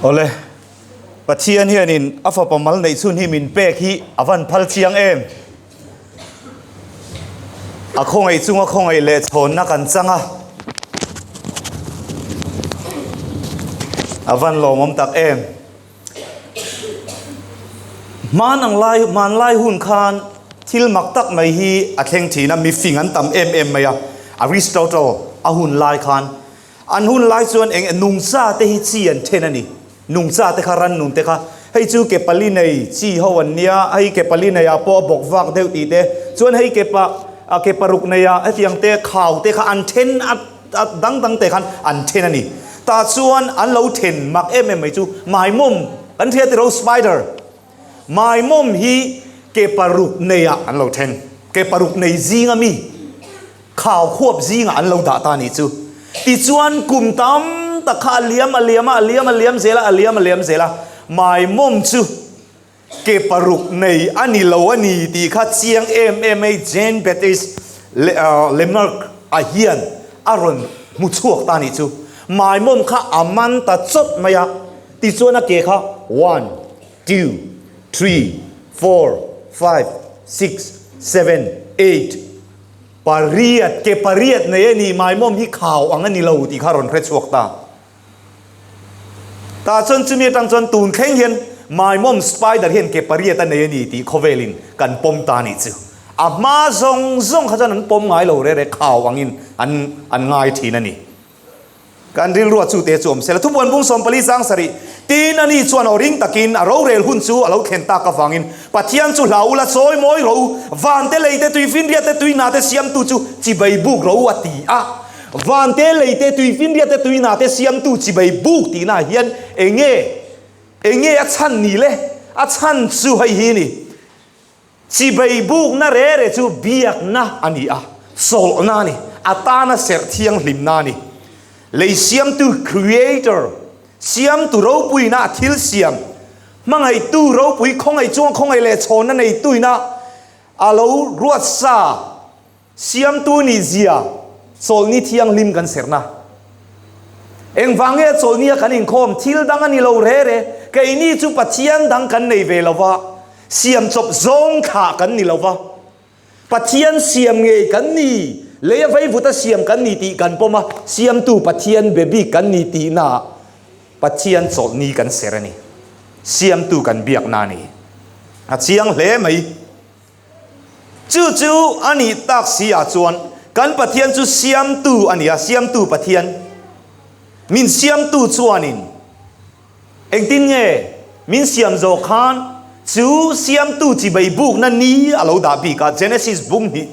Awle, Pathian hianin a fapa mal neih chhun hi min pek hi a van phal chiang em? A khawngaih chunga khawngaih leh chhawnna kan chang a, a van lawmawm tak em? Hman ang lai, hmanlai hun khan thil mak tak mai hi a thleng thin a, mifing an tam em em mai a, Aristotle a hun lai khan an hun lai chuan eng nungcha te hi chi an then a ni, nungcha te kha rannun te kha Hei chu ke pali nei chi ho an nia, hei ke pali nei ah pawh a bawk vak deuh tih te, chuan hei ke pa ke paruk nei ah hetiang te khau te kha an then a dang dang te khan an then a ni. Tah chuan an lo then mak em em mai chu maimawm kan hria tiro spider maimawm hi ke paruk nei ah an lo then, ke paruk nei zing ami. Khau khuap zingah an lo dah ta nih chu. Tichuan kum tam tak kha a liam a liam a, a liam a liam zel a, a liam a liam zel a, Maimawm chu ke paruk nei a ni lo a ni tih kha chiang em em mai Jean Baptiste Lamarck a hian a rawn hmu chhuak ta nih chu. Maimawm kha a man ta chawt mai a, tichuan a ke kha one, two, three, four, five, six, seven, eight, Pariat, ke pariat nei a ni, maimawm hi khau ang a ni lo tih kha a rawn hre chhuak ta. Tah chuan chumi atang chuan tun thleng hian maimawm spider hian ke pariat a nei a ni tih khawvelin kan pawm ta a nih chu. A hma zawng zawng kha chuan an pawm ngai lo rere khau angin an an ngai thin a ni. Kan rilruah chu te chu awm sela. Thupuan bung 14 chang sarih, Tin, ani chuan aw ring takin a rorel hun chu a lo thlen tak avangin Pathian chu hlau ula chawi mawi ro u, van te lei te tuifinriat te tuina te siamtu chu chibai buk ro u a ti a. Van te lei te tuifinriat te tuina te siamtu chibai buk tihna hian enge enge a chhan ni le? A chhan chu hei hi ni. Chibai bukna re re chu biakna a ni a, chawlhna a ni, a tana serh thianghlimna a ni. Lei siamtu, Creator, siamtu ropuina a thil siam, hmangaihtu ropui khawngaih chunga khawngaih leh chhawnna neituina a lo ruat sa. Siamtu nih zia chawlhni thianghlim kan serhna. Engvang nge chawlhnia kan inkhawm thil dang a ni lo re re, keini chu Pathian dang kan nei ve lo va, siam chawp zawng thlah kan ni lo va, Pathian siam ngei kan ni, lei a veivuta siam kan ni tih kan pawm a, siamtu Pathian be bik kan ni tihnaah Pathian chawlhni kan serh a ni. Siamtu kan biakna a ni. A chiang hle mai. Chu chu a nih tak si ah chuan kan Pathian chu Siamtu a ni a, Siamtu Pathian. Min Siamtu chuanin engtin nge min siam zawh khan chu Siamtu chibai bukna ni a lo dah bik a, Genesis bung hnih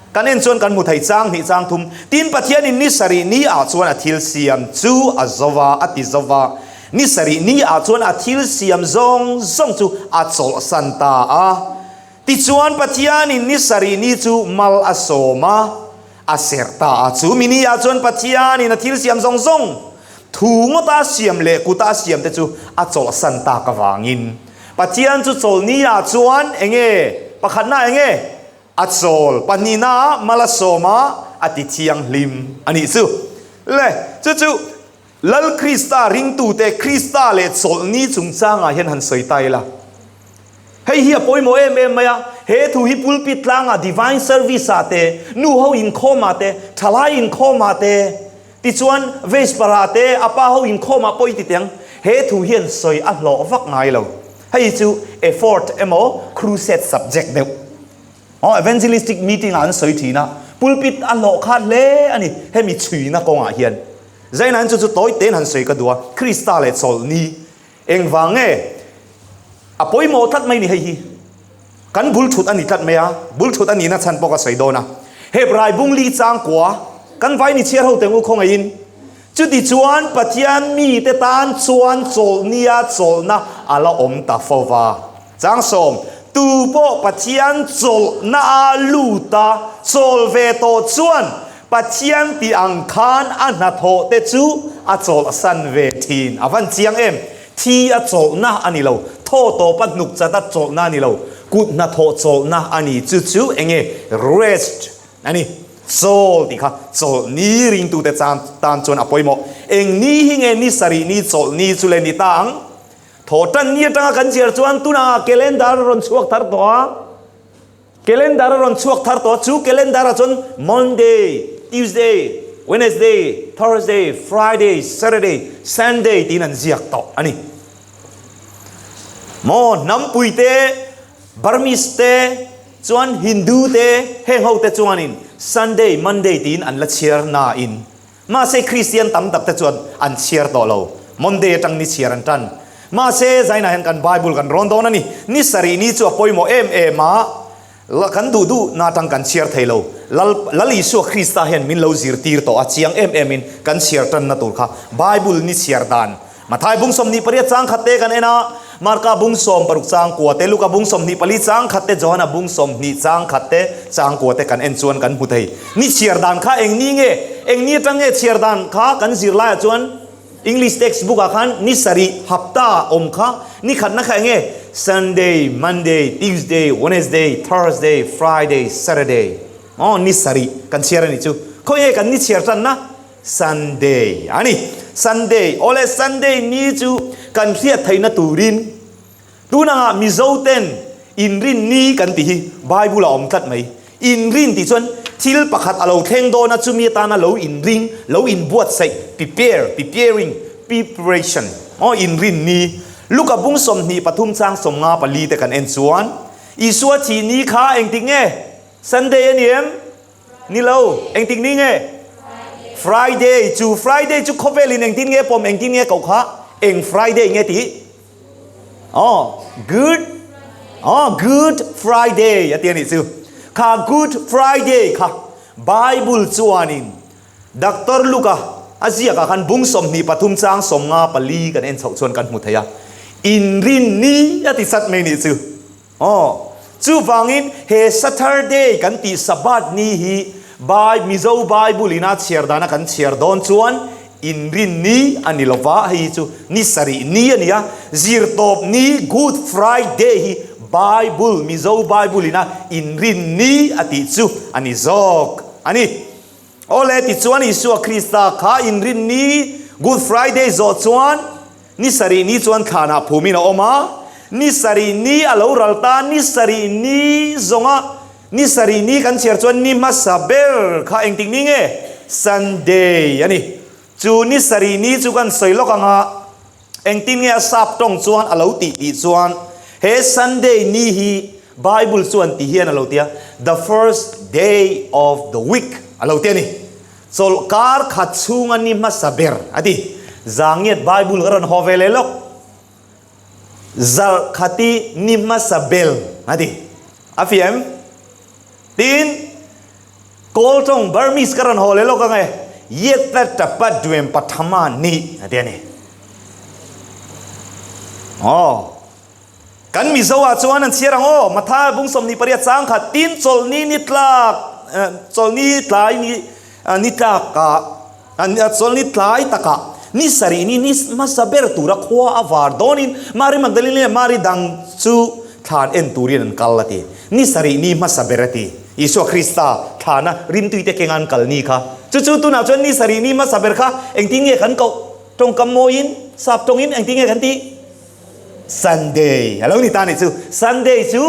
kan en chuan kan hmu thei chang hnih chang thum. Tin, Pathianin ni sarih ni ah chuan a thil siam chu a zo va, a ti zo va. Ni sarih ni ah chuan a thil siam zawng zawng chu a chawlhsan ta a. Tichuan Pathianin ni sarih ni chu mal a sawm a, a serh ta a. Chu mi ni ah chuan Pathianin a thil siam zawng zawng, thu ngawta a siam leh kuta a siam te chu a chawlhsan tak avangin Pathian chu chawlhni ah chuan enge pakhatna enge a chawl pahnihna ah mal a sawm a, a ti thianghlim a nih chu. Le, chu chu Lal Krista ringtute Krista leh chawlhni chungchangah hian han sawi ta ila. Hei hi a pawimawh em em mai a, he thu hi pulpit tlangah Divine Service ah te, nu ho inkhawm ah te, thalai inkhawm ah te, tichuan Vesper ah te, a pa ho inkhawm ah pawh i ti teng, he thu hian sawi a hlawh vak ngai lo. Hei hi chu effort emaw crusade subject deuh. Aw evangelistic meeting ah an sawi thin a, pulpit a hlawh khat hle a ni hemi chhuina kawngah hian. Zainain chu chu tawi tein han sawi ka duh a, Krista leh chawlhni engvang nge a pawimawh tlat mai ni hei hi kan bul thut a ni tlat mai a, bul thut a nihna chhan pawh ka sawi dawn a. Hebrai bungli changkua kan vai ni chhiar ho teng u khawngaihin chuti chuan Pathian mite tan chuan chawlhnia chawlhna a la awm ta fo va. Changsawm, tu pawh Pathian chawlhna a lut a chawl ve tawh chuan Pathian tih ang khan a hnathawh te chu a chawlhsan ve thin. A van chiang em? Thi a chawlhna a ni lo, thaw tawpa hnuk chat a chawlhna a ni lo, kut hnathawh chawlhna a ni. Chu chu eng nge? Rest a ni. Chawl tih kha chawlhni ringtute tan chuan a pawimawh. Eng ni hi nge ni sarih ni chawlhni chu le ni ta ang? Thawhtan ni atanga kan chhiar chuan tunah calendar a rawn chhuak thar tawh a, calendar a rawn chhuak thar tawh a, chu calendar ah chuan Monday, Tuesday, Wednesday, Thursday, Friday, Saturday, Sunday tiin an ziak tawh a ni. Maw hnampui te, Burmese te, chuan Hindu te, heng ho te chuanin Sunday, Monday tiin an la chhiar nain Mahse Kristian tam tak te chuan an chhiar tawh lo. Monday atang ni chhiar an tan. Mahse, Zainah hian kan Bible kan rawn dawn a ni. Ni sarih ni chu a pawimawh em em a, kan duh duh na atang kan chhiar thei lo. Lal, Lal Isua Krista hian min lo zirtir tawh a, chiang em em in kan chhiar tanna tur kha Bible ni chhiar dan. Mathai bung 28 chang khat te kan en a, Marka bung 60 chang kua te, Luka bung 24 chang khat te, Johana bung 20 chang khat te, chang kua te kan en chuan kan hmu thei. Ni chhiar dan kha eng ni nge? Eng ni atang nge chhiar dan kha kan zir laiah chuan English text book ah khan ni sarih hapta awm kha ni khatna kha eng nge? Sunday, Monday, Tuesday, Wednesday, Thursday, Friday, Saturday. Aw ni sarih kan chhiar a nih chu. Khawi nge kan ni chhiar tanna? Sunday a ni. Sunday, awle Sunday ni chu kan hriat theihna turin Tunangah Mizo ten inrin ni kan tih hi Bible a awm tlat mai. Inrin tih chuan thil pakhat a lo thleng dawn a, chumi atana lo inring, lo inbuatsaih, prepare, preparing, preparation, aw inrin ni. Luka bung 23 chang 54 te kan en chuan Isua thih ni kha engtik nge? Sunday a ni em? Ni lo, engtik ni nge? Friday. Chu Friday chu khawvelin engtin nge pawm, engtin nge koh kha? Eng Friday nge tih? Aw, Good, aw, Good Friday a ti a nih chu. Kha Good Friday kha Bible chuanin Doctor Luka a ziakah khan bung 23 chang 54 kan en chhoh chuan kan hmu thei a. Inrin ni a ti chat mai nih chu. Aw, chuvangin he Saturday kan tih Sabbath ni hi Bai Mizo Bible ina chhiar dana kan chhiar dawn chuan inrin ni a ni lova, hei hi chu ni sarih ni a ni a, zirtawp ni Good Friday hi Bible Mizo Bible ina inrin ni a tih chu a ni zawk a ni. Awle, tichuan Isua Krista kha inrin ni Good Friday zawh chuan ni sarih ni chuan thlanah phumin a awm a, ni sarih ni a lo ral ta, ni sarih ni zawnga ni sarih ni kan chhiar chuan ni hmasa ber kha engtik ni nge? Sunday a ni. Chu ni sarih ni chu kan sawi lawk ang a, Engtin nge a sap tawng chuan a lo tih tih chuan he Sunday ni hi Bible chuan ti hian a lo ti a, the first day of the week a lo ti a ni. Chawlh kar khat chhunga ni hmasa ber a ti. Zangiat Bible ka rawn haw ve leh lawk. Zarh khati ni hmasa bel a ti. A fiah em? Tin, Kawl tawng Burmese ka rawn haw leh lawk ang e, Yet ta pa duem pathama ni a ti a ni. Aw, kan Mizo ah chuan an chhiar ang aw, Matha bung 28 chang khat, tin chawlhni ni tlak, chawlhni tlai ni ni tlak ah, chawlhni tlai takah ni sarih ni ni hmasa ber tura khua a var dawnin Mari Magdalene leh Mari dang chu thlan en turin an kal a ti. Ni sarih ni hmasa ber a ti. Isua Krista thlana rimtuite kenga an kal ni kha. Chu chu tunah chuan ni sarih ni hmasa ber kha engtin nge kan koh? Tawngkam mawiin, sap tawngin engtin nge kan tih? Sunday a lo ni ta nih chu. Sunday chu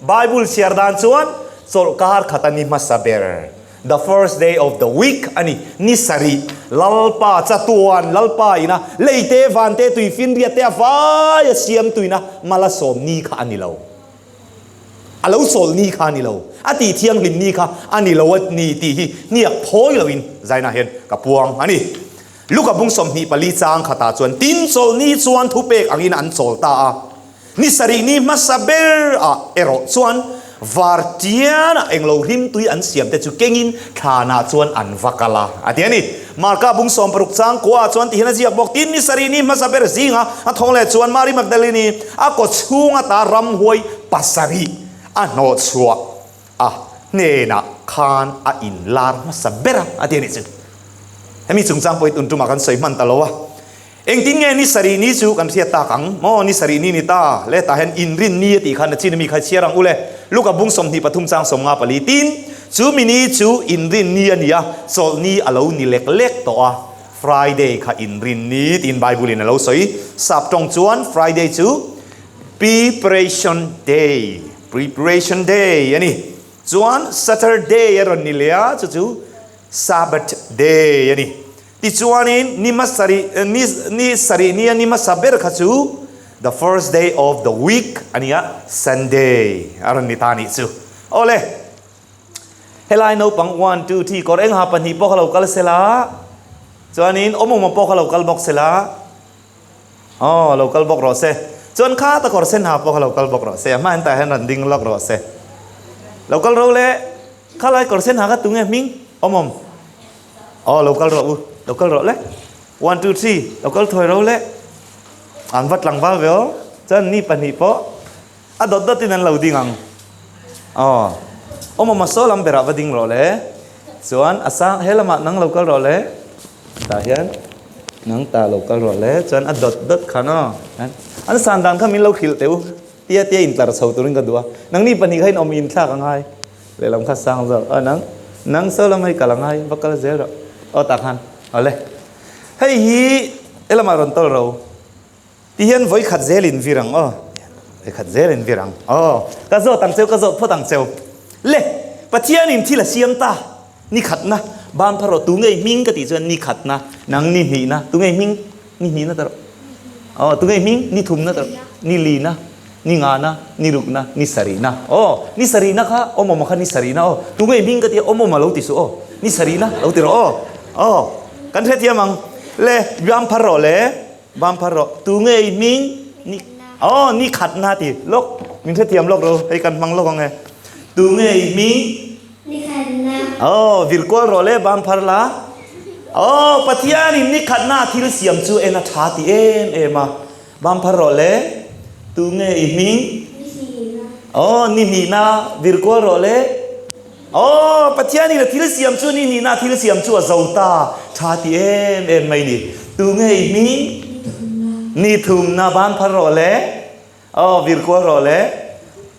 Bible chhiar dan chuan chawlhkar khat a ni hmasa ber, the first day of the week a ni. Ni sarih Lalpa chatuan Lalpa ina leite vante tuifinriat te a vai a siam tuina malasawm ni kha a ni lo. A lo sawl ni kha a ni lo, a tih thianghlim ni kha a ni lo a ni tih hi hniak phawi loin Zaina hian ka puang a ni. Luka bung 24 chang khatah chuan tin chawlh ni chuan thupek angin an chawl ta a, ni sarih ni hmasa ber ah erawh chuan vartianah englo hlimtui an siam te chu kengin thlanah chuan an va kal a, a ti a ni. Marka bung 60 chang kuaah chuan tihian a ziak bawk, Tin, ni sarih ni hmasa ber zinga a thawng leh chuan Mari Magdalene a kaw chhung ata ramhuai pasarih a hnawh chhuah a hnenah khan a inlar hmasa ber a, a ti a nih chu. Hemi chungchang pawh hi tun tumah kan sawi hman ta lo a. Engtin nge ni sarih ni chu kan hriat tak ang maw? Ni sarih ni ni ta le tah hian inrin ni a tih khan a chin ami kha chhiar ang u le. Luka bung 23 chang 54 tin, chu mi ni chu inrin ni a ni a, chawlh ni a lo ni lek lek tawh a, Friday kha inrin ni tiin Bible in a lo sawi. Sap tawng chuan Friday chu Preparation Day, Preparation Day a ni. Chuan Saturday a rawn ni leh a, chu chu Sabbath Day a ni. Tichuanin ni hmasarih, ni, ni sarih nia ni hmasa ber kha chu the first day of the week a nia, Sunday a rawn ni ta nih chu. Awle, helai naupang one, two, three kawr eng ha pahnih pawh kha lo kal sela, chuanin awm awm pawh kha lo kal bawk sela. Aw, lo kal bawk rawh se. Chuan kha ta kawr sen ha pawh kha lo kal bawk rawh se. A hma entah hian rawn ding lawk rawh se. Lo kal ro le. Kha lai kawr sen ha kha tunge hming? Awm awm. Aw, lo kal rawh u. Lo kal rawh le. One, two, three. Lo kal thawi ro le. An va tlangval ve aw. Chuan ni pahnih pawh a dawt dawtin an lo ding ang. Aw. Awm awm a saw lam berah va ding rawh le. Chuan a sang he lamah nang lo kal rawh le. Tah hian nang ta lo kal rawh le. Chuan a dawt dawt khan aw. An san dan kha min lo hrilh teh u. Tia tia intlar chho turin ka duh a. Nangni pahnih kha in awm inthlak a ngai. Lehlam kha sang zawk. Aw nang nang saw lam hei kal a ngai. Va kal zel rawh. Aw tah khan. Awle. Hei hi he lamah rawn tawl ro. Ti hian vawi khat zel in vir ang aw. Vawi khat zel in vir ang. Aw, ka zawt ang cheu, ka zawt phawt ang cheu. Le, Pathianin thil a siam ta. Ni khatna, ban phar rawh, tu ngei hming ka tih chuan ni khatna, nang ni hnihna, tu ngei hming ni hnihna ta rawh. Aw, tu ngei hming ni thumna ta rawh, ni lina, ni ngana, ni rukna, ni sarihna. Aw, ni sarihna kha awm awm a kha ni sarihna aw. Tu ngei hming ka tih a awm awm a lo ti suh aw. Ni sarihna lo ti rawh aw. Aw, kan hrethiam ang. Le, ban phar rawh le. Bam phar rawh. Tu nge i hming? Ni Aw, ni khatna ti. Lawk, min hrethiam lawk ro. Hei kan hmang lawk ang e. Tu nge i hming? Ni khatna. Aw, vir kual rawh le, bam phar la. Aw, Pathianin ni khatna a thil siam chu en a tha ti em em a. Bam phar rawh le. Tu nge i hming? Ni hnihna. Aw, ni hnihna. Vir kual rawh le. Aw, Pathianin a thil siam chu ni hnihna a thil siam chu a zo ta, tha ti em em mai ni. Tu nge i hming? Ni thumna ban phar rawh le. Aw, vir kual rawh le.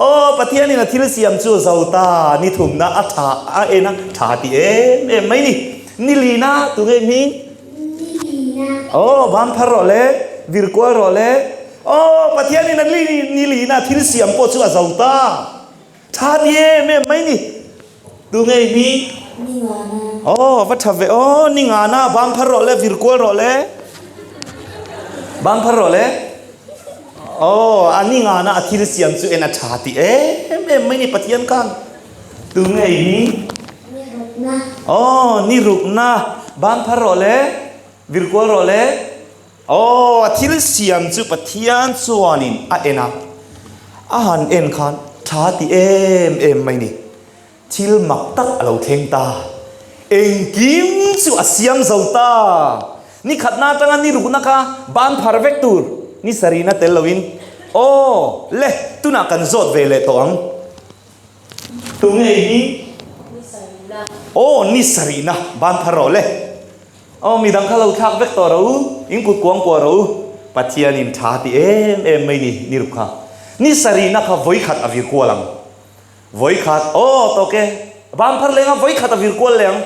Aw, Pathianin a thil siam chu a zo ta, ni thumna a tha a en a, tha ti em em mai ni. Ni lina, tu nge i hming? Ni lina. Aw, ban phar rawh le, vir kual rawh le. Aw, Pathianin a ni lina a thil siam pawh chu a zo ta. Tha ni em em mai ni. Tu ngei hi? Ni ngana. Aw, va tha ve aw, ni ngana, bang phar rawh le, vir kual rawh le. Bang phar rawh le. Aw, a ni ngana a thil siam chu en a tha ti em em mai ni Pathian khan. Tu ngei hi? Ni rukna. Aw, ni rukna, bang phar rawh le, vir kual rawh le. Aw, a thil siam chu Pathian chuanin a en a, a han en khan tha ti em em mai ni. Thil mak tak a lo thleng ta. Engkim chu a siam zo ta. Ni khatna atanga ni rukna kha ban phar vek tur ni sarihna tel loin, Aw, le, tunah kan zawt ve leh tawh ang. Tu nge hi? Ni sarihna. Aw, ni sarihna ban phar rawh le. Aw, midang kha lo thlak vek tawh rawh u, in kut kuang kuah rawh u. Pathianin tha ti em em mai ni, ni ruk kha. Ni sarihna kha vawikhat a vir kual ang. Vawikhat, aw, tawk e. Ban phar leng a vawikhat a vir kual leh ang.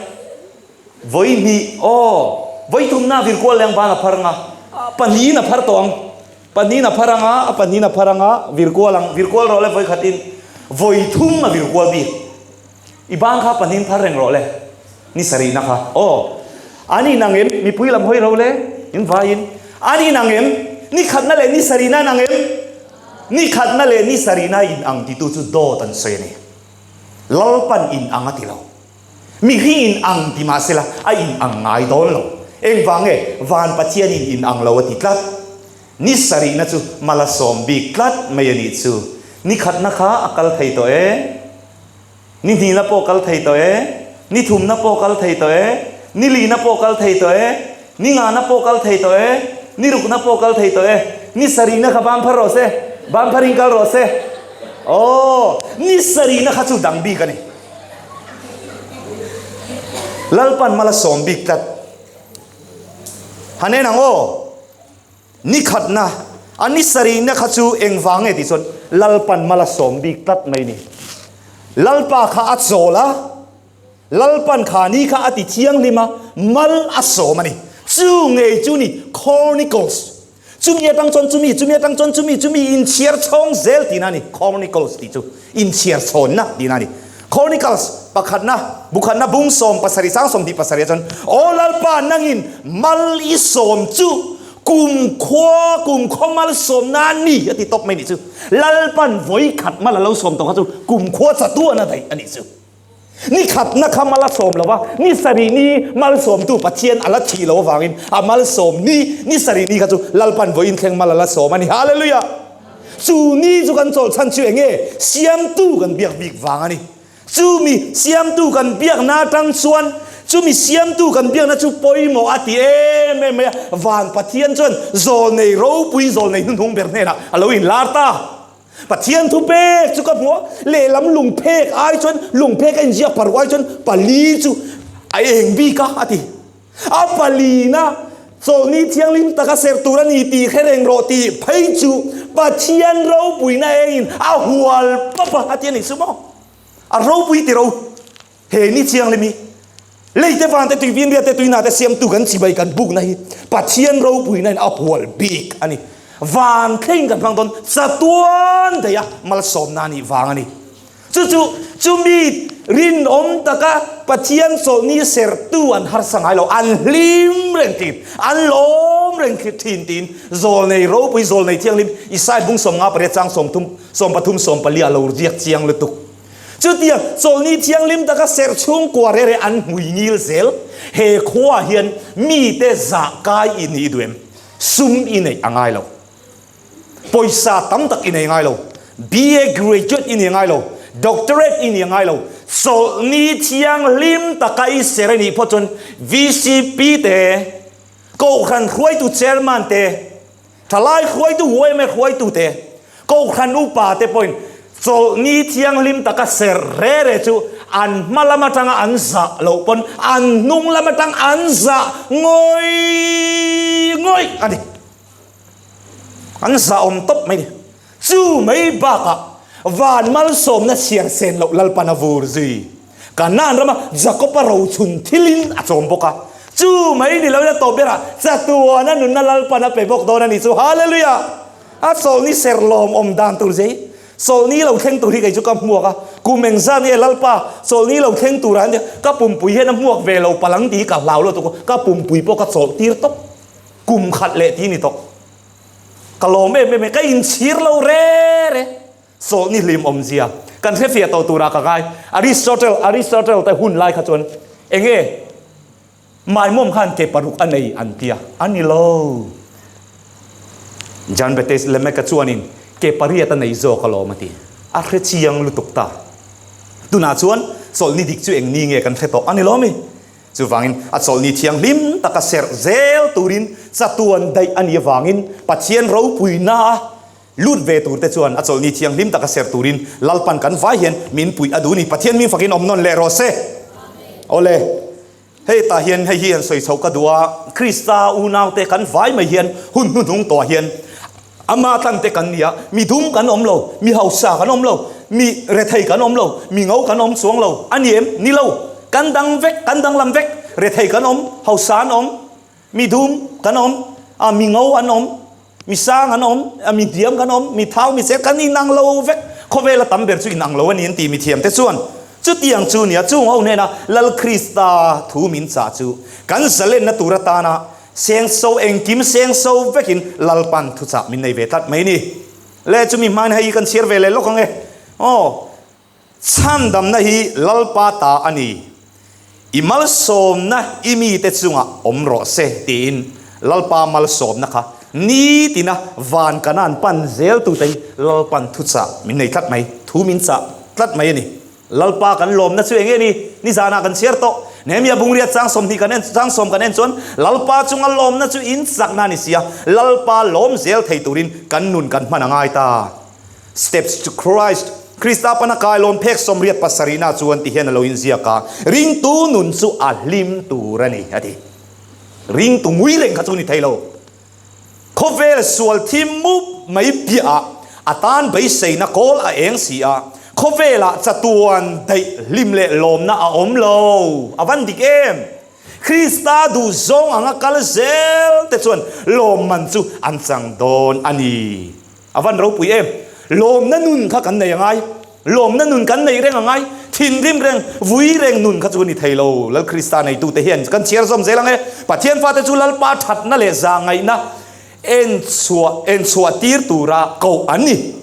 Vawihnih, aw, vawithumna a vir kual leh ang ban a phar ang a. Pahnihin a phar tawh ang. Pahnihin a phar ang a, a pahnihin a phar ang a, vir kual ang. Vir kual rawh le vawikhatin. Vawithum a vir kual bik. I ban kha pahnihin phar reng rawh le. Ni sarihna kha. Aw. An inang em? Mipui lam hawi ro le. In vaiin. An inang em? Ni khatna leh ni sarihna inang em? Ni khatna leh ni sarihna inang titu chu dawt an sawi a ni. Lalpan inang a ti lo. Mihring inang ti mah sela a inang ngai dawn lo. Engvang nge? Van Pathianin inang lo a ti tlat. Ni sarihna chu mal a sawm bik tlat mai a nih chu. Ni khatna kha a kal thei tawh e. Ni hnihna pawh kal thei tawh e. Ni thumna pawh kal thei tawh e. Ni lihna pawh kal thei tawh e. Ni ngana pawh kal thei tawh e. Ni rukna pawh kal thei tawh e. Ni sarihna kha ban phar rawh se. Ban pharin kal rawh se. Aw, ni sarihna kha chu dang bik a ni. Lalpan mal a sawm bik tlat. Han en ang aw. Ni khatna, a ni sarihna kha chu engvang nge tih chuan Lalpan mal a sawm bik tlat mai ni. Lalpa kha a chawl a, Lalpan kha ni kha a ti thianghlim a, mal a sawm a ni. Chu ngei chu ni Chronicles. Chumi atang chuan chumi, chumi atang chuan chumi, chumi inchhiar chhawng zel tihna a ni. Chronicles tih chu inchhiar chhawnna tihna a ni. Chronicles pakhatna, bukhatna bung 17 sang 27 ah chuan, Aw Lalpa nangin mal i sawm chu kumkhua kumkhaw mal sawmna a ni a ti tawp mai nih chu. Lalpan vawikhat mal a lo sawm tawh kha chu kumkhua chatuan a daih a nih chu. Ni khatna kha mal a sawm lo va, ni sarih ni malsawmtu Pathian a la thih lo avangin a malsawm ni, ni sarih ni kha chu Lalpan vawiin thleng mal a la sawm a ni. Hallelujah! Chu ni chu kan chawlh chhan chu eng nge? Siamtu kan biak bik vang a ni. Chumi siamtu kan biakna atang chuan chumi siamtu kan biakna chu pawimawh a ti em em mai a, van Pathian chuan zawlnei ropui zawlnei hnuhnung ber hnenah a lo inlar ta. Pathian thu pek chu ka hmu a, lehlam lungphek ai chuan lungphek a inziak paruk ai chuan pali chu a eng bik a a ti. A palina chawlhni thianghlim taka serh tur a ni tih hre reng rawh tih phei chu Pathian ropuina engin a hual pawp a, a ti a nih chu maw? A ropui ti ro he ni thianghlim hi leite vante tuivinria te tuina te siamtu kan chibai kan bukna hi Pathian ropuina in a hual bik a ni. Van thleng kan hmang dawn chatuan daih a malsawmna a nih vang a ni. Chu chu chumi rinawm taka Pathian chawlhni serhtu an harsa ngai lo, an hlim reng thin, an lawm reng thin tiin zawlnei ropui, zawlnei thianghlim Isai bung 58 chang 30, 33, 14 a lo riak chiang lutuk. Chutiang chawlhni thianghlim taka serh chhungkua reh reh an hmui ngil zel. He khuaah hian mite zah kai i nih duh em? Sum i neih a ngai lo. Pawisa tam tak i nei ngai lo, BA graduate i ni ngai lo, doctorate i ni ngai lo, chawlhni thianghlim taka i ser a nih phawt chuan VCP te, Kohhran hruaitu chairman te, thalai hruaitu yma hruaitu te, Kohhran upa te pawhin chawlhni thianghlim taka ser re re chu an hma lam atanga an zah loh pawn an hnung lam atang an zah ngawih ngawih a ni. An zahawm tawp mai ni. Chu mai bakah van malsawmna chhiar sen loh Lalpan a vur zui. Kanaan rama Jakob-a rochun thilin a chawm bawk a. Chu mai ni loin a tawp berah chatuana nunna Lalpan a pe bawk dawn a ni chu. Hallelujah! A chawlhni ser lawmawm dan tur zai. Chawlhni lo thleng tur hi kei chu ka hmuak a. Kum engzat nge Lalpa chawlhni lo thleng turah hian ka pumpui hian a hmuak ve lo palang tih hi ka hlau lutuk a. Ka pumpui pawh ka chawlh tir tawp. Kum khat leh ti ni tawh. Ka lawm em em e, ka inchhir lo re re. Sawlhni hlim awmzia kan hrefiah tawh turah ka ngai. Aristotle, Aristotle te hun lai kha chuan enge Maimawm khan ke paruk a nei an tia, a ni lo. Jean Baptiste Lemeka chuanin ke pariat a nei zawk alawm a ti. A hre chiang lutuk ta. Tunah chuan chawlhni dik chu eng ni nge kan hre tawh a ni lo mi? Chuvangin, a chawlhni thianghlim taka serh zel turin chatuan daih a nih avangin Pathian ropuina lut ve turte chuan a chawlhni thianghlim taka serh turin Lalpan kan vai hian min puih a duh ni. Pathian min fakin awm nawn leh rawh se. Awle, hei tah hian hei hi han sawi chhoh ka duh a, Krista unaute kan vai mai hian hun hnuhnung tawhah hian Ama tlangte kan ni a, mi dum kan awm lo, mi hausa kan awm lo, mi rethei kan awm lo, mi ngo kan awm chuang lo a ni em? Ni lo, kan dang vek, kan danglam vek, rethei kan awm, hausa an awm, mi dum kan awm, a mi ngo an awm, mi sang an awm, a mi hniam kan awm, mi thau, mi cher kan inang lo vek, khawvela tam ber chu inang lo a ni an ti mi thiamte chuan. Chutiang chu nia, chung ho hnena Lal Krista thu min chah chu kan zalenna tur atana Sengso engkim sengso vekin Lalpan thuchah min nei ve tlat mai ni. Le chumi hmain hei hi kan chhiar ve leh lawk ang e. Aw, chhandamna hi Lalpa ta a ni. I malsawmna i mite chungah awm rawh se tiin Lalpa malsawmna kha nitina van kanan pan zel tute hi Lalpan thuchah min nei tlat mai, thu min chah tlat mai a ni. Lalpa kan lawmna chu eng nge ni? Nizanah kan chhiar tawh. Nehemia bungriat chang 20 kan en chang sawm kan en chuan Lalpa chunga lawmna chu in chakna a ni si a, Lalpa lawm zel thei turin kan nun kan hman a ngai ta. Steps to Christ, Krista pana kai lawm phek 87 na chuan ti hian a lo inziak a, Ringtu nun chu a hlim tur a ni a ti. Ringtu ngui reng kha chu ni thei lo. Khawvel sual thim mup mai piah ah a tan beiseina kawl a eng si a, khawvelah chatuan daih hlim leh lawmna a awm lo. A van dik em? Krista duh zawng anga kal zel te chuan lawmman chu an chang dawn a ni. A van ropui em? Lawmna nun kha kan nei a ngai. Lawmna nun kan nei reng a ngai. Thinrim reng, vui reng nun kha chu a ni thei lo. Lal Krista neitute hian kan chhiar zawm zel ang e. Pathian fate chu Lalpa thatna leh zahngaihna en chhuah, en chhuah tir tura koh an ni.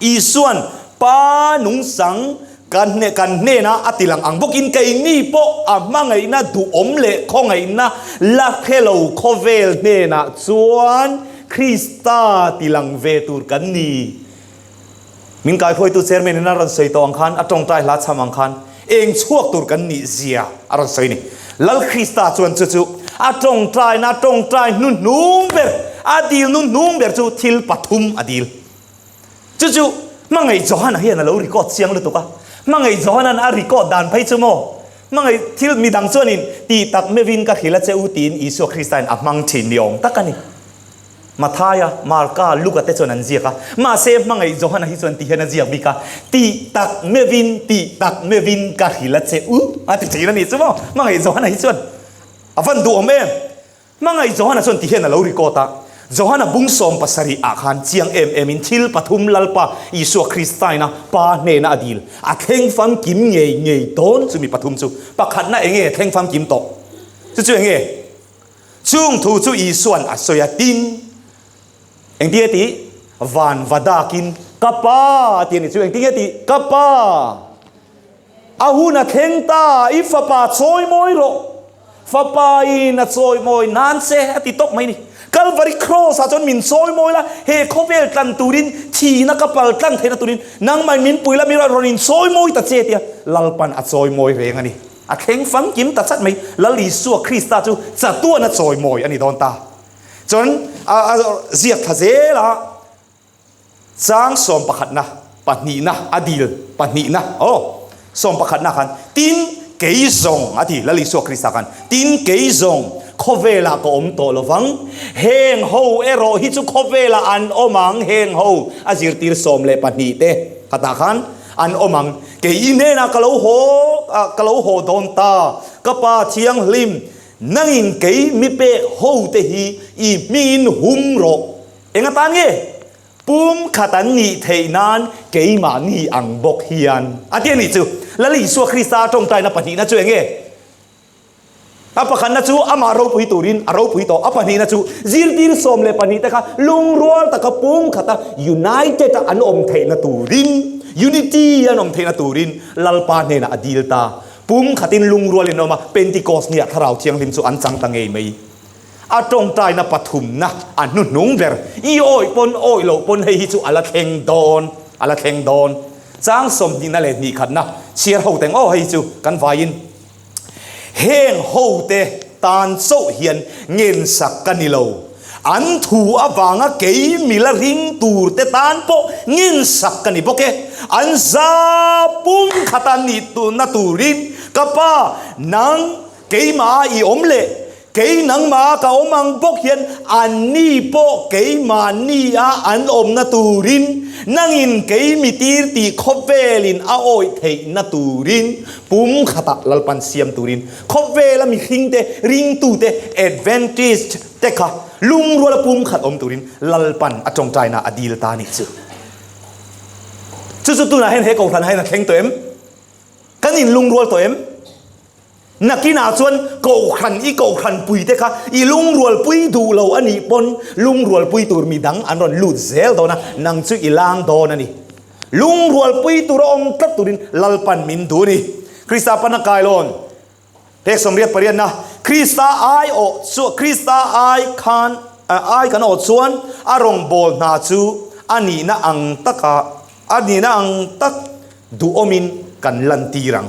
Isuan Pa nungsang. Kan hne kan hnena a tilang ang bawkin keini pawh a hmangaihna duhawm leh khawngaihna la hre lo khawvel hnenah chuan Krista tilang ve tur kan ni. Min kaihruaitu chairman in a rawn sawi tawh ang khan, a tawngtai hla chham ang khan eng chhuak tur kan nih zia a rawn sawi a ni. Lal Krista chuan chu chu a tawngtaina tawngtai hnuhnung ber, a dil hnuhnung ber chu thil pathum a dil. Chu chu Hmangaih Johana hian a lo record chiang lutuk a. Hmangaih Johana'n a record dan phei chu maw? Hmangaih thil midang chuanin tih tak meuhin ka hrilh a che u tiin Isua Kristain a hmang thin ni awm tak a ni. Mathaia, Marka, Luka te chuan an ziak a. Mahse Hmangaih Johana hi chuan ti hian a ziak bik a, Tih tak meuhin, tih tak meuhin ka hrilh a che u a ti thin a ni chu maw? Hmangaih Johana hi chuan a van duhawm em? Hmangaih Johana chuan ti hian a lo record a, Johana bung 70 ah khan chiang em em in thil pathum Lalpa Isua Kristaina Pa hnena a dil, a thleng famkim ngei ngei dawn chumi pathum chu pakhatna enge thleng famkim tawh? Chu chu enge? Chung thu chu Isuan a sawi a, tin, engtinge tih? Van va dakin ka Pa a ti a ni chu, engtinge tih? Ka Pa! A hun a thleng ta, i fapa chawimawi rawh. Fapa in a chawimawi nan che a ti tawp mai ni. Kalvari Cross ah chuan min chawimawi la, he khawvel tlan turin thihna ka pal tlang theihna turin nangmah min pui la, mi rawn in chawimawi ta che tia Lalpan a chawimawi reng a ni. A thleng famkim ta chat mai, Lal Isua Krista chu chatuan a chawimawi a ni dawn ta. Chuan a ziak thla zel a. Chang sawmpakhatna, pahnihna a dil, pahnihna, aw, sawmpakhatna khan, Tin, kei zawng, a ti, Lal Isua Krista khan, Tin, kei zawng, khawvelah ka awm tawh lo vang, heng ho erawh hi chu khawvelah an awm ang, heng ho a zirtir 12 te khatah khan an awm ang, kei i hnenah ka lo haw, ka lo haw dawn ta, ka Pa Thianghlim, nangin kei mi pek ho te hi i hmingin hum rawh. Eng atan nge? Pum khat an nih theih nan keimahni ang bawk hian a ti a nih chu. Lal Isua Krista tawngtaina pahnihna chu eng nge? A pakhatna chu amah ropui turin a ropui tawh. A pahnihna chu zirtir 12 te kha lungrual taka pum khata united a an awm theihna turin, unity an awm theihna turin Lalpa hnenah a dil ta. Pum khatin lungrualin an awm a, Pentecost niah Thlarau Thianghlim chu an chang ta ngei mai. A tawngtaina pathumna a hnuhnung ber, i awih pawn awih loh pawn hei hi chu a la thleng dawn, a la thleng dawn. Chang sawmhnihna leh hnihkhatna chhiar ho teng aw hei hi chu kan vaiin heng hote tan chauh hian ngensak ka ni lo, an thu avanga kei mila ring tur te tan pawh ngensak ka ni bawk e, an za pum khata nih na turin ka pa nang Keimah i awm leh kei nangmah ka awm ang bawk hian anni pawh keimahni a an awmna turin nangin kei mi tir tih khawvelin a awih theihna turin pum khatah Lalpan siam turin khawvela mihringte ringtute Adventist te kha lungruala pum khat awm turin Lalpan a tawngtaina a dil ta nih chu. Chu chu tunah hian he kohhran ah hian a thleng tawh em? Kan inlungrual tawh em? Nakinah chuan kohhran i kohhran pui te kha i lungrualpui duh lo a nih pawn lungrualpui tur mi dang an rawn lut zel dawn a, nang chu i lang dawn a ni. Lungrualpui tur a awm tlat turin Lalpan min duh a ni. Krista pana kailawn pek 88 na, Krista ai awh chu Krista ai khan ai kan awh chuan a rawngbâwl hna chu a nihna ang taka a nihna ang tak duhawmin kan lantir ang.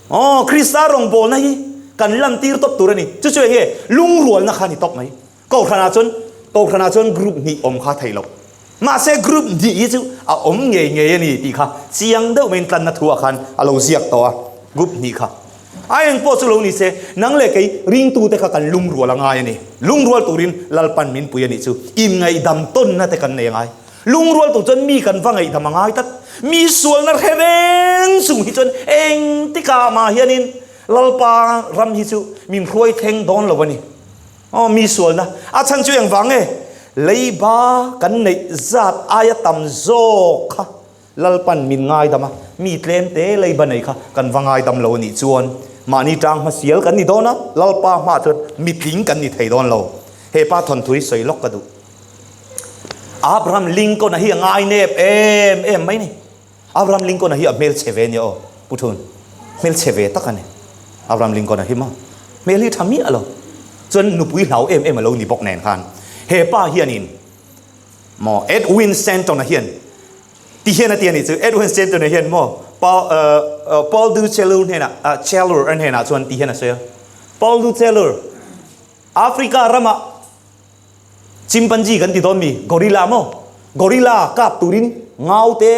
Aw, Krista rawngbawlna hi kan lantir tawp tur a ni. Chu chu enge? Lungrualna kha a ni tawp mai. Kohhranah chuan, Kohhranah chuan group hnih awm kha a thei lo. Mahse group hnih hi chu a awm ngei ngei a ni tih kha chiang deuh maiin tlanna thuah khan a lo ziak tawh a, group hnih kha. A eng pawh chu lo ni se, nang leh kei ringtute kha kan lungrual a ngai a ni. Lungrual turin Lalpan min pui a nih chu. Inngaihdam tawnna te kan nei a ngai. Lungrual tur chuan mi kan va ngaihdam a ngai tlat. Mi sualna hre reng chung hi chuan engtikah mah hianin Lalpa ram hi chu min hruai thleng dawn lo a ni. Aw mi sualna a chhan chu engvang nge? Leiba kan neih zat aia tam zawk kha Lalpan min ngaidam a, mi tlem te leiba nei kha kan va ngaidam lo a nih chuan mahni tang hmasial kan ni dawn a, Lalpa hmaah chuan mitling kan ni thei dawn lo. He pa thawnthu hi sawi lawk ka duh. Abraham Lincoln-a hi a ngai nep em em mai ni. Abraham Lincoln-a hi a hmelchhe ve nia aw, Pu Thun. Hmelchhe ve tak a ni. Abraham Lincoln-a hi maw? Hmel hi tha miah lo. Chuan nupui hlau em em a lo ni bawk nen khan he pa hianin maw Edwin Stanton-a hian ti hian a ti a nih chu. Edwin Stanton-a hian maw Paul Paul du Chelur hnenah Chelur a hnenah chuan ti hian a sawi a. Paul du Chelur, Africa ramah Chimpanzee kan ti dawn mi? Gorilla maw? Gorilla kap turin ngau te,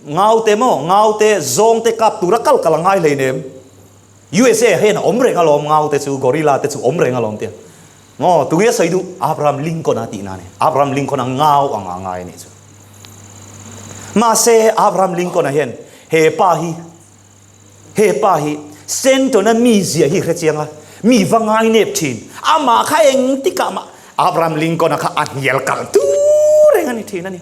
ngau te maw? Ngau te, zawng te kap tura kal kal a ngai hleinem. USA ah hian a awm reng alawm ngau te chu, gorilla te chu awm reng alawm tia. Maw? Tunge a sawi duh? Abraham Lincoln a tihna a ni. Abraham Lincoln a ngau ang a ngai a nih chu. Mahse Abraham Lincoln a hian he pa hi He pa hi Sentona mizia hi hre chiang a, mi va ngai nep thin. Amah kha engtikah mah Abraham Lincoln-a kha a hnial kal tur reng a ni thin a ni.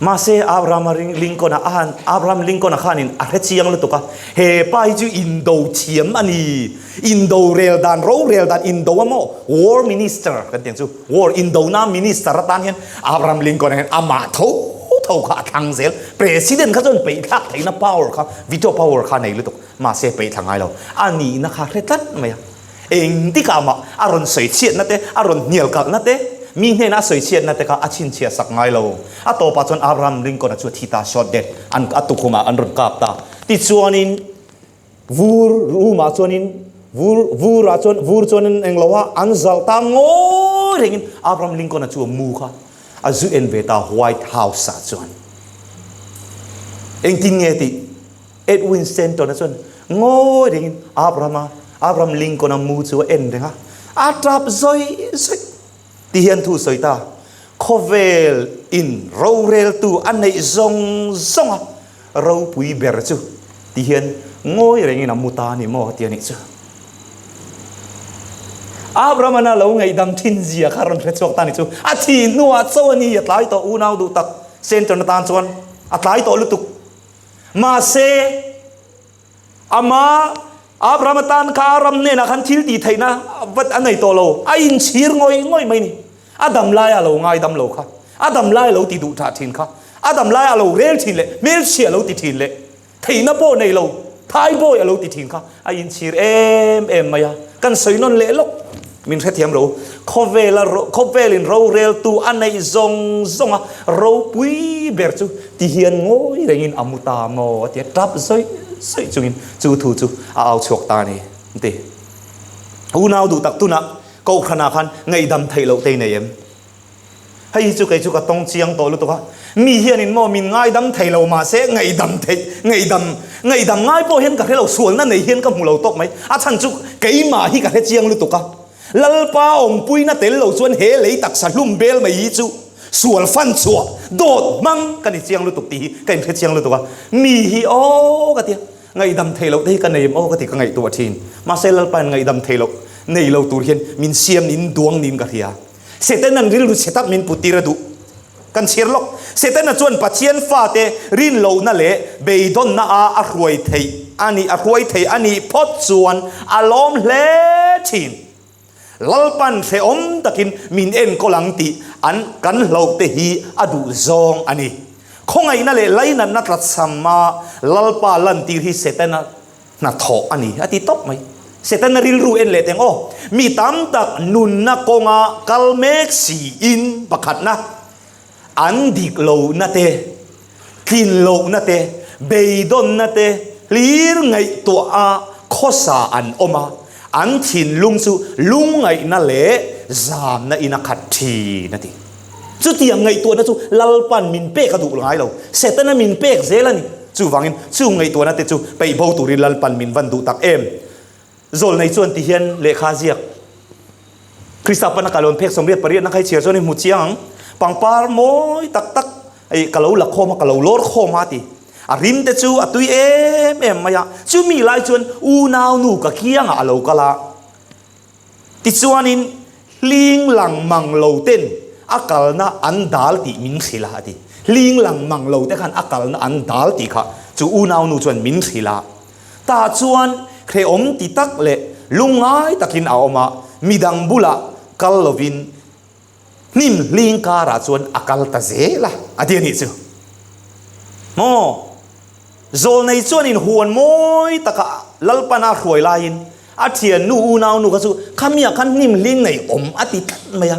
Mahse Abraham Lincoln-a a han Abraham Lincoln-a khanin a hre chiang lutuk a, he pa hi chu indo thiam a ni. Indo rel dan, rorel dan indo a maw? War Minister kan tih ang chu. War indona Minister atan hian Abraham Lincoln-a hian amah tho tho kha a thlang zel. President kha chuan peihthlak theihna power kha, veto power kha a nei lutuk. Mahse peihthla ngai lo. A nihna kha hre tlat mai a. Engtikah mah a rawn sawi chhiatna te, a rawn hnial kalhna te, mi hnena a sawi chhiatna te kha a chhinchhiah sak ngai lo. A tawpah chuan Abraham Lincoln-a chu a thi ta, shot dead, an a tukhumah an rawn kap ta. Tichuanin Vur room ah chuanin vur vur ah chuan vur chuanin englo a an zalh ta ngawi rengin Abraham Lincoln a chu a mu kha a zu en ve ta White House ah chuan engtin nge tih Edwin Stanton a chuan ngawi rengin Abraham a Abraham Lincoln a mu chu a en reng a a tap zawi zawi ti hian thu sawi ta khawvel in roreltu a neih zawng zawng a Ropui ber chu ti hian ngawi rengin a mu ta a ni maw ti a nih chu. Abraham-a lo ngaihdam thin zia kha rawn hre chhuak ta a nih chu. A thih hnuah chaw a ni a tlai tawh unau duh tak Sentern atan chuan a tlai tawh lutuk. Mahse ama Abraham-a tan kha a ram hnenah khan thil tih theihna vat a nei tawh lo. A inchhir ngawih ngawih mai a ni. A dam laia a lo ngaidam lo kha, a dam laia a lo ti duh thah thin kha, a dam laia a lo rel thin leh hmelchhia a lo ti thin leh theihna pawh nei lo thaibawi a lo ti thin kha a inchhir em em mai a. Kan sawi nawn leh lawk min hrethiam lo. Khawvela khawvelin roreltu a neih zawng zawng a ropui ber chu ti hian ngawi rengin a mu ta maw a ti a, tap zawih zawih chungin chu thu chu a au chhuak ta a ni an ti. Unau duh tak tunah Kohhranah khan ngaihdam theih loh te i nei em? Hei hi chu kei chu ka tawng chiang tawh lutuk a, mi hianin maw min ngaidam thei lo mahse ngaihdam theih, ngaihdam, ngaihdam ngai pawh hian ka hre lo, sualna nei hian ka hmu lo tawp mai. A chhan chu keimah hi ka hre chiang lutuk a, Lalpa awmpuina tel lo chuan he lei taksa hlum bel mai hi chu sual fan chhuah dawt hmang ka ni chiang lutuk tih hi ka inhre chiang lutuk a, mi hi aw ka ti a. Ngaihdam theih loh te hi ka nei em aw ka ti ka ngaihtuah thin. Mahse Lalpain ngaihdam theih loh nei lo tur hian min siam niin duang niin ka hria. Setana'n rilru chhe tak min put tir a duh. Kan chhiar lawk. Setana chuan Pathian fate rinlohna leh beidawnna a a hruai theih a nih a hruai thei a nih phawt chuan a lawm hle thin. Lalpan hrehawm takin min enkawl ang tih an kan hlauhte hi a duh zawng a ni. Khawngaihna leh lainatna tlatsama Lalpa lantir hi Setana hnathawh a ni, a ti tawp mai. Setana rilru en leh teng aw, mi tam tak nunna kawnga kal mek siin pakhatna an dik lohna te, tlin lohna te, beidawnna te hlir ngaihtuah a khawsa an awm a, an thinlung chu lungngaihna leh zamna in a khat thin a ti. Chutiang ngaihtuahna chu Lalpan min pek a duh ngai lo, Setana min pek zel a ni. Chuvangin chung ngaihtuahna te chu peih bo turin Lalpan min van duh tak em? Zawlnei chuan ti hian lehkha ziak Krista pana ka lawn phek 88 na kha i chhiar chuan i hmu chiang ang. Pangpar mawi tak tak i ka lo la khawm a, ka lo lawr khawm a ti. A rim te chu a tui em em mai a. Chumi lai chuan unau nu ka kiangah a lo kal a. Tichuanin hling lang mang lo ten a kalna an dal tih min hrilh a, a ti. Hling lang mang lo te khan a kalna an dal tih kha chu unau nu chuan min hrilh a. Tah chuan hrehawm ti tak leh lungngai takin a awm a, midang bulah kal lovin hnim hling karah chuan a kal ta zel a, a ti a nih chu. Maw? Zawlnei chuan in huan mawi taka Lalpan a hruai laiin a thiannu unaunu kha chu khamiah khan hnim hling nei awm a ti tlat mai a.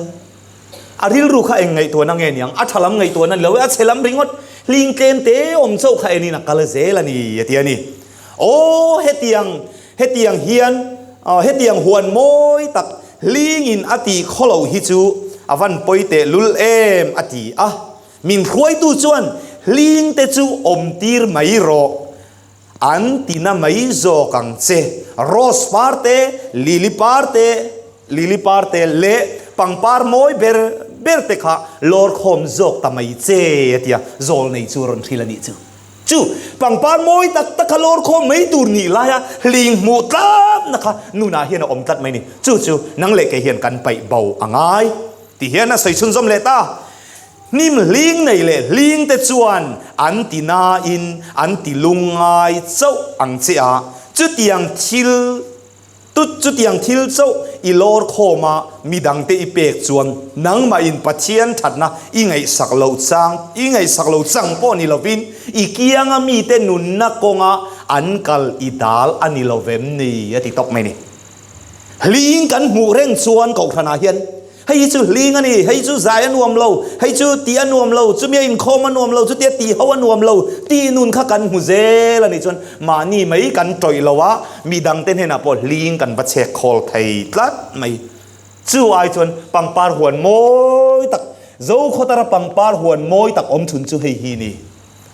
A rilru kha eng ngaihtuahna nge niang? A tha lam ngaihtuahna ni lo e, a chhe lam ringawt hling tlem te awm chauh kha enin a kal zel a ni a ti a ni. Aw hetiang, hetiang hian, hetiang huan mawi tak hlingin a tih khaw lo hi chu a van pawi teh lul em a ti a. Min hruaitu chuan hling te chu awm tir mai rawh. An ti na mai zawk ang che. Rose par te, lily par te, lily par te leh pangpar mawi ber ber te kha lawr khawm zawk ta mai che a ti a, zawl nei chu a rawn hrilh a nih chu. Chu pangpar mawi tak tak kha lawr khawm mai tur nih laia hling hmuh tlatna kha nunah hian a awm tlat mai ni. Chu chu nang leh kei hian kan paih bo a ngai ti hian a sawi chhunzawm leh ta. Hnim hling nei leh hling te chuan an ti nain an ti lungngai chauh ang che a, chutiang thil tut chutiang thil chauh i lawr khawm a midangte i pek chuan nangmahin Pathian thatna i ngaihsak loh chang i ngaihsak lo chang pawh ni lovin i kianga mite nunna kawnga an kal i dal a ni lovem ni a ti tawk mai ni. Hling kan hmuh reng chuan kohhranah hian hei hi chu hling a ni, hei chu zai a nuam lo, hei chu tih a nuam lo, chumia inkhawm a nuam lo, chutia tih ho a nuam lo tih nun kha kan hmu zel a nih chuan mahni mai kan tawih lo a, midangte hnenah pawh hling kan va chhek khawl thei tlat mai. Chu ai chuan pangpar huan mawi tak, Zokhawtara pangpar huan mawi tak awm chhun chu hei hi ni.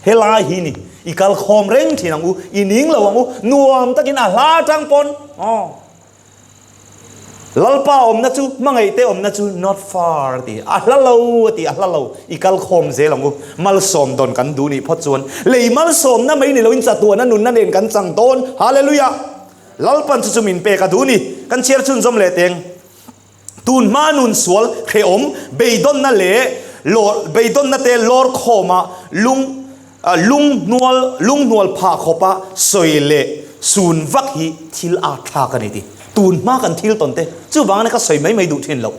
Helai hi ni, i kal khawm reng thin ang u, i ning lo ang u, nuam takin a hla atang pawn aw. Lalpa awmna chu, hmangaihte awmna chu not far a ti, a hla lo a ti, a hla lo, i kal khawm zel ang u, malsawm dawn kan duh nih phawt chuan lei malsawmna mai ni loin chatuana nunna nen kan chang dawn, Hallelujah! Lalpan chu chu min pek a duh ni, kan chhiar chhunzawm leh teng. Tun hma nun sual hrehawm beidawnna leh lawr beidawnna te lawr khawma lung lunghnual lunghnual phah khawpa sawi leh sun vak hi thil a thlak a ni ti. Tun hma kan thil tawn te chuvangin ka sawi mai mai duh thin loh.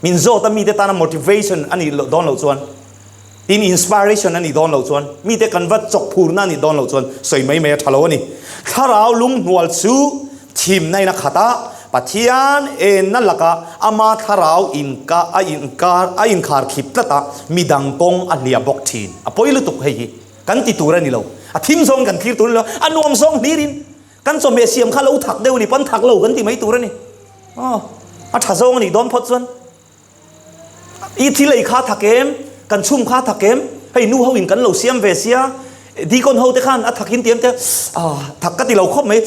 Min zawt a mite tana motivation a nih dawn loh chuan Tin, inspiration a nih dawn loh chuan, mite kan va chawk phurna a nih dawn loh chuan sawi mai mai a tha lo a ni. Thlarau lunghnual chu thimna in a khat a, Pathian enna lakah ama thlarau inka a inkar a inkhar khip tlat a, midang kawng a hliah bawk thin. A pawi lutuk hei hi. Kan ti tur a ni lo. A thim zawngin kan thlir tur a ni lo. A nuam zawng hlirin kan chawhmeh siam kha lo thak deuh a ni pawn thak lo kan ti mai tur a ni. Aw, a tha zawng a nih dawn phawt chuan. I thil ei kha thak em? Kan chhum kha thak em? Hei nu ho in kan lo siam ve sia, Deacon ho te khan a thak in ti em te, ah thak ka ti lo khawp mai,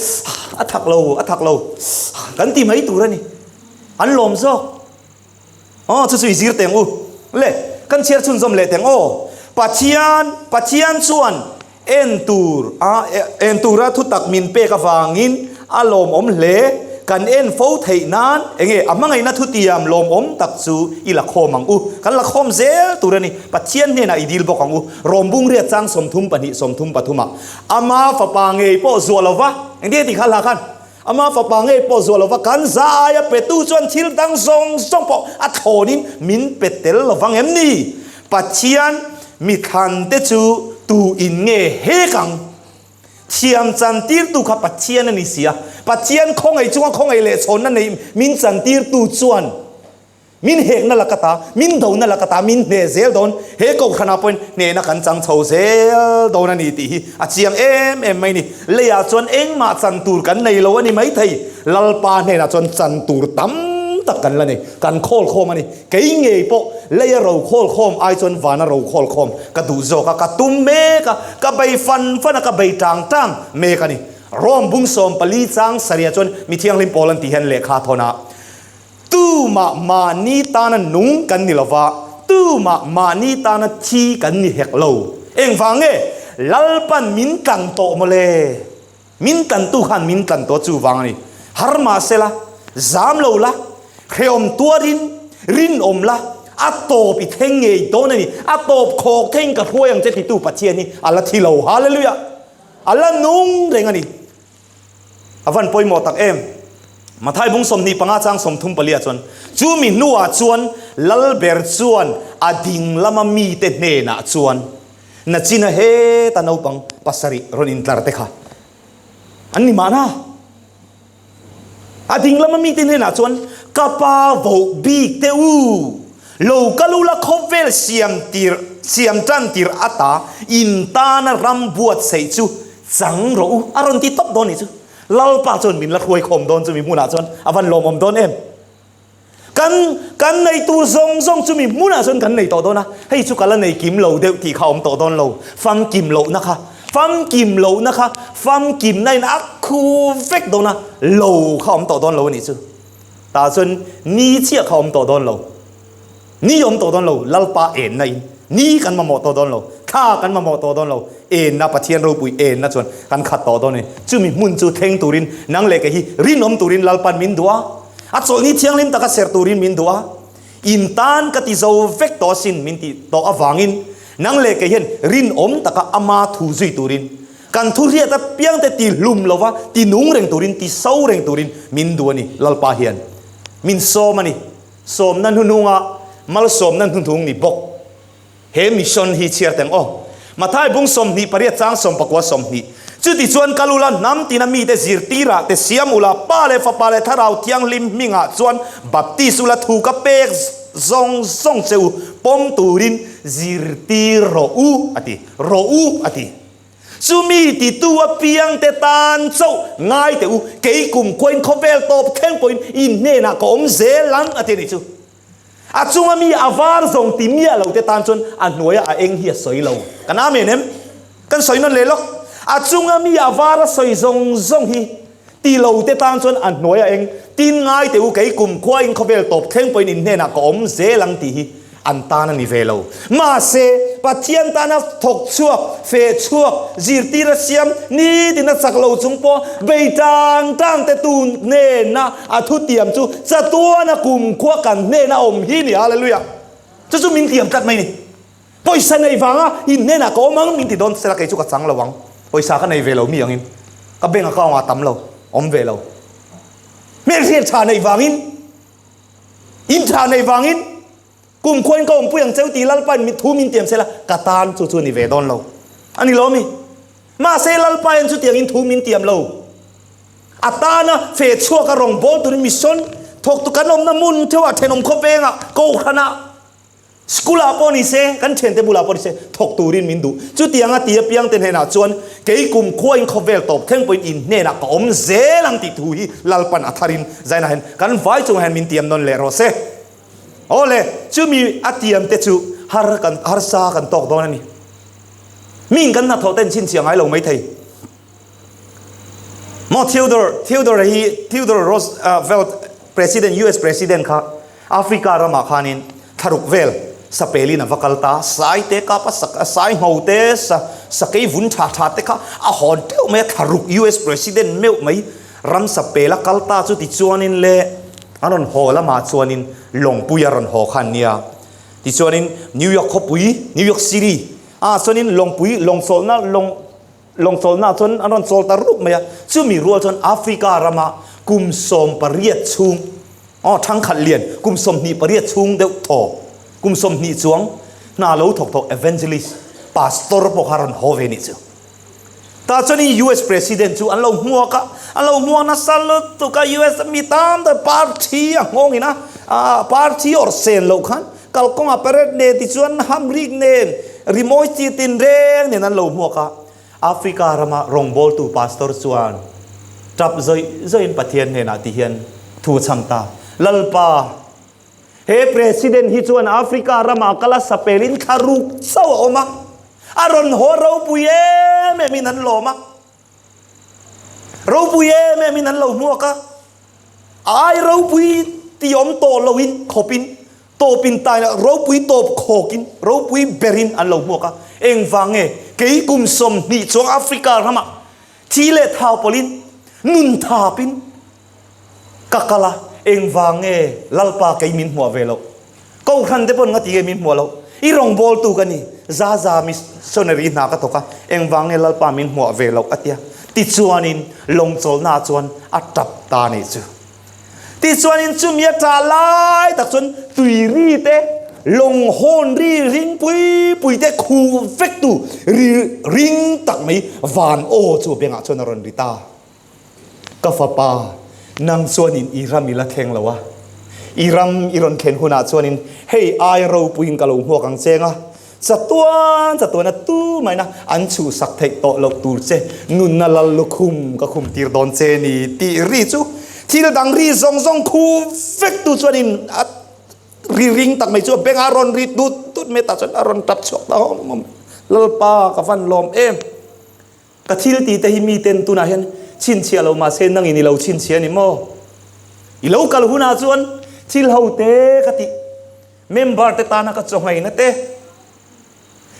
a thak lo, a thak lo, kan ti mai tur a ni. An lawm zawk. Aw chu chu i zir teng u. Le, kan chhiar chhunzawm leh teng aw. Pathian, Pathian chuan En tur a en tura thutak min pek avangin a lawmawm hle. Kan en fo theih nan enge a hmangaihna thutiam lawmawm tak chu i la khawm ang u. Kan la khawm zel tur a ni. Pathian hnenah i dil bawk ang u. Rawmbung riat chang 32 33 ah Ama fapa ngei pawh zuah lova engtin nge tih kha hla khan Ama fapa ngei pawh zuah lova kan za aia petu chuan thil dang zawng zawng pawh a thlawnin min pe tel lovang em ni? Pathian mithlan te chu tu in nge hek ang? Thiam chantirtu kha Pathian a ni si a, Pathian khawngaih chunga khawngaih leh chhawnna nei min chantirtu chuan min hekna lak ata, min dona lak ata min hneh zel dawn. He kohhranah pawhin hnehna kan chang chho zel dawn a ni tih hi a chiang em em mai ni. Leiah chuan engmah chan tur kan nei lo a ni maithei. Lalpa hnenah chuan chan tur tam tak kan la nei, kan khawl khawm a ni. Kei ngei pawh leia ro khawl khawm ai chuan vana ro khawl khawm ka duh zawk a, ka tum mek a, ka bei fan fan a, ka bei tang tang mek a ni. Rome bung 14 chang sarih chuan mi thianghlim pawl an tih hian lehkha a thawn a, Tumah mahni tana nung kan ni lova, tumah mahni tana thi kan ni hek lo. Engvang nge? Lalpan min tlang tawh mawle. Min tlantu khan min tlan tawh chuvang a ni. Har mah se la, zam lo la, hrehawm tuarin rinawm la, a tawp i thleng ngei dawn a ni. A tawp khawk theiin ka hruai ang che titu Pathian hi a la thi lo. Hallelujah! A la nung reng a ni. A van pawimawh tak em! Mathai bung 25 chang 34 chuan, Chu mi hnuah chuan Lalber chuan a ding lama mite hnenah chuan. Nachina heta naupang pasarih rawn intlar te kha an ni mahna. A ding lama mite hnenah chuan, Ka pa voh bik teh u, lo kal ula khawvel siam tir siam tan tir ata in tana ram buatsaih chu chang rawh u a rawn ti tawp dawn nih chu. Lalpa chuan min la hruai khawm dawn chumi hmunah chuan a van lawmawm dawn em? Kan kan nei tur zawng zawng chumi hmunah chuan kan nei tawh dawn a, hei chu ka la nei kim lo deuh tih kha awm tawh dawn lo, famkim lohna kha, famkim lohna kha famkimna in a khu vek dawn a, lo kha awm tawh dawn lo a nih chu. Tah chuan ni chiah kha awm tawh dawn lo. Ni awm tawh dawn lo, Lalpa enna in ni kan mamawh tawh dawn lo, thla kan mamawh tawh dawn lo, enna, Pathian ropui enna chuan kan khat tawh dawn a ni. Chumi hmun chu thleng turin nang leh kei hi rinawm turin Lalpa'n min duh a, a chawlhni thianghlim taka serh turin min duh a, in tan ka ti zo vek tawh asin min tih tawh avangin nang leh kei hian rinawm taka ama thu zui turin kan thu hriat apiangte ti hlum lova ti nung reng turin, ti so reng turin min duh a ni, Lalpa hian min sawm a ni. Sawmna hnuhnunga malsawmna hnuhnung ni bawk. He mission hi chhiar teng aw. Mathai bung 28 chang 19 20. Chuti chuan kal ula hnam tina mite zirtirah te siam ula Pa leh Fapa leh Thlarau Thianghlim hmingah chuan baptis ula thu ka pek zawng zawng che u pawm turin zirtir rawh u a ti. Rawh u a ti. Chumi titu apiangte tan chauh ngai teh u, kei kum khuain khawvel tawp thleng pawhin in hnenah ka awm zel ang a ti a nih chu. A chunga mi a var zawng ti miah lo te tan chuan a hnuaia a eng hi a sawi lo. Kan amen em? Kan sawi nawn leh lawk. A chunga mi a var a sawi zawng zawng hi ti lo te tan chuan a hnuaia eng tin ngai teh u, kei kum khuain khawvel tawp thleng pawhin in hnenah ka awm zel ang tih hi An tan a ni ve lo. Mahse, Pathian tana thawk chhuak, feh chhuak, zirtir a siam, nitin a chak lo chung pawh bei tang tang te tu hnena a thutiam chu chatuana kumkhua kan hnena awm hi ni. Hallelujah! Chu chu min tiam tlat mai ni. Pawisa nei vanga in hnenah ka awm ang min ti dawn sela kei chu ka chang lo ang. Pawisa ka nei ve lo mi angin ka bank account ah tam lo, awm ve lo. Hmelhriat tha neih vangin. In tha neih vangin kum khuain ka awmpui ang cheu tih Lalpain mi thu min tiam sela ka tan chu chu a ni ve dawn lo. A ni lo mi? Mahse Lalpain chutiangin thu min tiam lo. A tana feh chhuaka rawngbâwl turin mission thawktu kan awmna hmun theuhah thenawm khawvengah kohhranah School ah pawh ni se, kan thiante bulah pawh ni se, thawk turin min duh. Chutianga ti apiangte hnenah chuan kei kum khuain khawvel tawp thleng pawhin in hnenah ka awm zel ang tih thu hi Lalpan a tharin zainah hian kan vai chungah hian min tiam nawn leh rawh se. Aw le, chumi a tiam te chu har kan harsa kan tawk dawn a ni. Miin kan hnathawh te an chhinchhiah ngai lo maithei. Maw Theodore, Theodore hi Theodore Roosevelt President, US President kha Africa ramah khanin thlaruk vel sapelin a va kal ta, sai te kap a sak a sai ngho te sa sakei vun tha tha te kha a hawn teuh mai a thlaruk US President meuh mai ram sapel a kal ta chu tichuanin le an rawn haw lamah chuanin lawngpui a rawn haw kha an nia tichuanin New York khawpui New York City ah chuanin lawngpui lawngchawlhna lawng Lawngchawlhna chuan an rawn chawl ta rup mai a, chumi rual chuan Africa rama kum 18 chhung, aw thangkhat lian, kum 28 chhung deuh thaw, kum 20 chuang hna lo thawk thawk evangelist, pastor pawh kha a rawn haw ve nih chu. Tah chuanin US President chu an lo hmuak a, an lo hmuak nasa lutuk a, US mi tam tak parthi a nghawngin a, parthi awrh sen loh khan Kalkawngah parade nen tichuan hamrik nen rimawi chi tinreng nen an lo hmuak a. Africa rama rawngbawltu pastor chuan tap zawih zawihin Pathian hnenah ti hian thu a chhang ta, Lalpa, he president hi chuan Africa ramah kal a sapelin thla ruk chauh a awm a, a rawn haw ropui em emin an lawm a, ropui em emin an lo hmuak a. Ai ropui ti awm tawh loin khawpin tawpin taina ropui tawp khawkin ropui berin an lo hmuak a. Engvang nge kei kum 20 chuang Africa ramah thi leh thau pawlhin nun thapin ka kal a, engvang nge Lalpa kei min hmuah ve loh? Kohhran te pawn nga ti nge min hmuah loh? I rawngbawltu ka ni, za za missionary hna ka thawk a, engvang nge Lalpa min hmuah ve loh a tia. Tichuanin lawngchawlhnaah chuan a tap ta nih chu. Tichuanin chumi a tah lai tak chuan tuiri te. Lawng hawn ri ring pui pui te khuh vek tu ri ring tak mai van aw chu bengah chuan a rawn ri ta. Ka fapa, nang chuanin i ram i la thleng lo a, i ram i rawn thlen hunah chuanin hei aia ropuiin ka lo hmuak ang cheng a, chatuan chatuan a tu maina an chhuhsak theih tawh loh tur che nunna lal lukhum ka khum tir dawn che ni tih ri chu thil dang ri zawng zawng khuh vek tu chuanin a Ri ring tak mai chu a bengah a rawn ri tut tut mai tah chuan a rawn tap chhuak ta awm awm. Lalpa ka van lawm em. Ka thil tih te hi miten tunah hian chhinchhiah lo mahse nangin i lo chhinchhiah a ni maw? I lo kal hunah chuan thil ho te ka tih member te tana ka chawngaihna te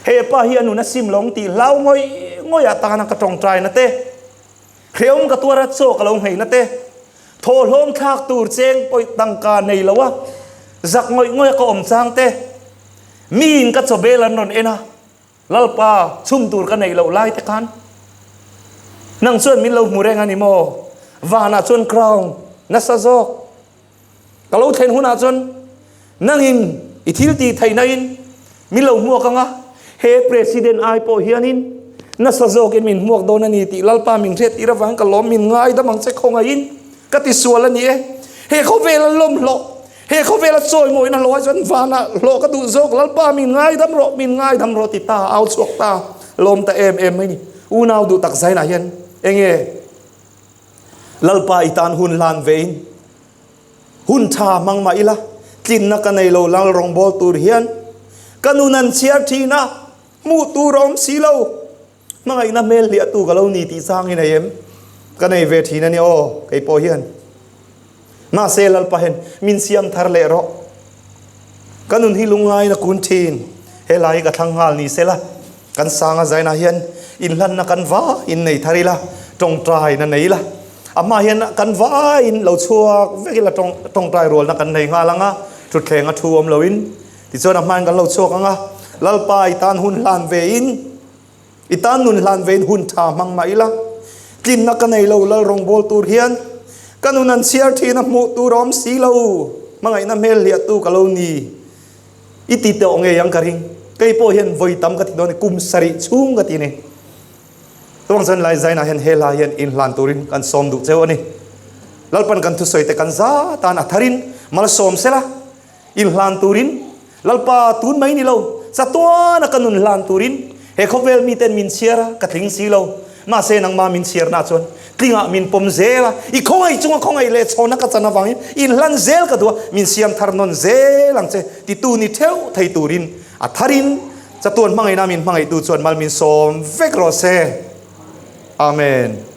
he pa hi a nun a sim lawng tih hlau ngawih ngawih ah tana ka tawngtaina te hreawm ka tuar a chaw ka lo ngheihna te Thawhlawm thlak tur cheng pawih tangka nei lo a, zak ngawih ngawih a ka awm chang te, miin ka chawbel an rawn en a, Lalpa chhum tur ka neih loh lai te khan nang chuan min lo hmu reng a ni maw? Vanah chuan crown nasa zawk ka lo thlen hunah chuan Nangin i thil tih theihnain min lo hmuak ang a, he President ai pawh hianin nasa zawkin min hmuak dawn a ni tih Lalpa min hriat tir avangin ka lawm min ngaidam ang che khawngaihin ka tisual a ni e. He khawvela lawmhlawh, he khawvela chawimawina hlawh ai chuan vanah hlawh ka duh zawk Lalpa min ngaidam rawh, min ngaidam rawh ti ta, au chhuak ta, lawm ta em em mai ni. Unau duh tak zainah hian enge Lalpa i tan hun hlan vein Hun tha hmang mah ila, tlinna ka nei lo lal rawngbâwl tur hian ka nun an chhiar thin a, hmuh tur a awm si lo. Hmangaihna hmel hliahtu ka lo ni tih chang hi nei em? Ka nei ve thin a nia aw, kei pawh hian. Mahse Lalpa hian min siam thar leh rawh. Ka nun hi lungngaiin a kun thin. He lai hi ka thlang nghal ni sela, kan sanga zainah hian inhlanna kan vaiin nei thar ila, tawngtaina nei ila, a hma hian kan vaiin lo chhuak vek ila tawng tawngtai rualna kan nei nghal ang a, thutthleng a thu awm loin tichuan a hmain kan lo chhuak ang a, Lalpa i tan hun hlan vein, i tan nun hlan vein hun tha hmang mah ila, tlinna ka nei lo lal rawngbâwl tur hian ka nun an chhiar thin a hmuh tur a awm si lo, hmangaihna hmel hliahtu ka lo ni. I ti tawh ngei ang ka ring. Kei pawh hian vawi tam ka ti dawn a ni, kum sarih chhung ka ti a ni. Tuang chuan lai zainah hian he hla hian inhlan turin kan sawm duh cheu a ni. Lalpan kan thusawi te kan za tan a tharin malsawm sela, inhlan turin Lalpa tun mai ni lo, chatuana ka nun hlan turin he khawvel miten min chhiar a, ka tling si lo. Mahse nangma min chhiarna chuan tlingah min pawm zel a, i khawngaih chunga khawngaih leh chhawna ka chan avangin inhlan zel ka duh a, min siam thar nawn zel ang che titu ni theuh thei turin a tharin Chatuan hmangaihna min hmangaihtu chuan mal min sawm vek rawh se. Amen.